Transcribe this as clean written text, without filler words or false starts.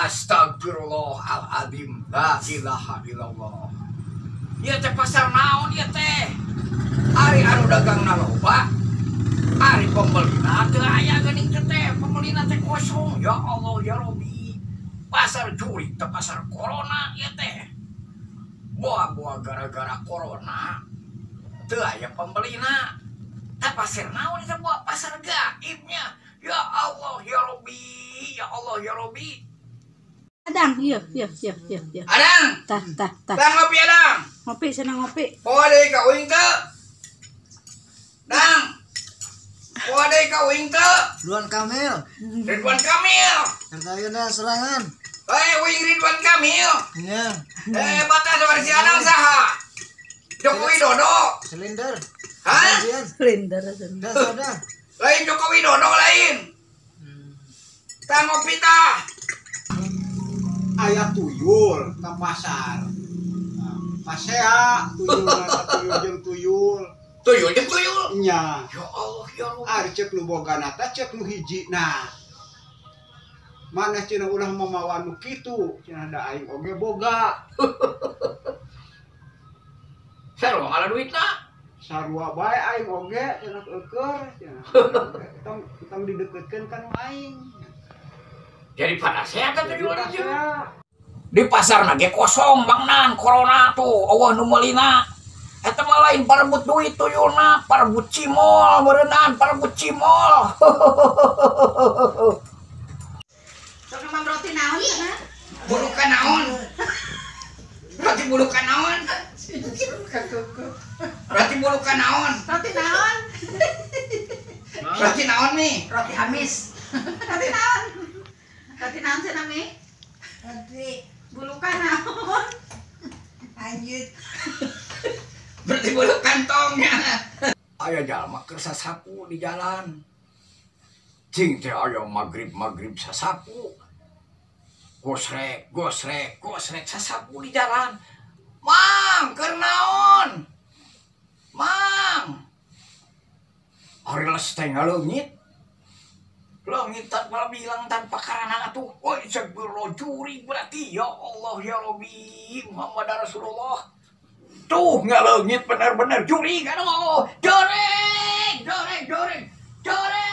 Astagfirullahaladzim, la ilaha illallah. Ieu teh pasar naon ieu teh? Ari anu dagangna loba, ari pembelina teu aya geuning teh, pembelina teh kosong. Ya Allah ya Robi. Pasar jurig teh pasar corona ieu teh. Boa-boa gara-gara corona teu aya pembelina. Teh pasar naon ieu teh, boa pasar gaibnya. Ya Allah ya Robi, ya Allah ya Robi. Adang, iya iya iya iya iya. Adang, Tah tah tah. Dang ngopi adang. Ngopi senang ngopi. Poa deui ka uing teu? Dang. Poa deui ka uing teu? Ridwan Kamil. Ridwan Kamil. Ayeuna serangan. Eh, uing Ridwan Kamil. Iya. Eh, batas si Adang saha? Joko Widodo. Silinder. Hah? Silinder. Dah sudah. Lain Joko Widodo lain. Tah ngopi tah. Aya tuyul ke pasar. Pasea tuyul tuyul jeung tuyul. Tuyul jeung tuyul. Nya. Ya Allah ya Allah. Ari cek nu bogana teh cek nu hiji nah. Maneh cenah ulah mamawa nu kitu, cenah da aing oge boga. Sarua ngala duitna. Sarua bae aing oge cenah eueur cenah. Tong tong dideukeutkeun ka nu aing. Jadi pada sehat tuyul aja. Di pasar nage kosong bangnan corona tuh, eueuh nu meulina. Eta mah lain parebut duit tuyulna, parebut cimol meureunnan, parebut cimol. Sok nemam roti naon cenah? Bulukan naon? Roti bulukan naon? Roti bulukan naon? Roti naon? Roti naon nih? Roti amis. Roti naon? Roti naon cenah mi? Roti bulukan naon? Lanjut. Berarti bulu kantongnya. Aya jalma keur sasapu di jalan. Cing teh aya magrib-magrib sasapu. Gosrek, gosrek, gosrek sasapu di jalan. Mang, keur naon? Mang. Ari les teh ngaleungit. Leungit tanpa bilang tanpa karana atuh. Woi, astagfirullah jurig berarti. Ya Allah ya Rabbi, Muhammad Rasulullah. Tuh ngaleungit bener-bener jurig aduh. Jurig, jurig, jurig. Jurig.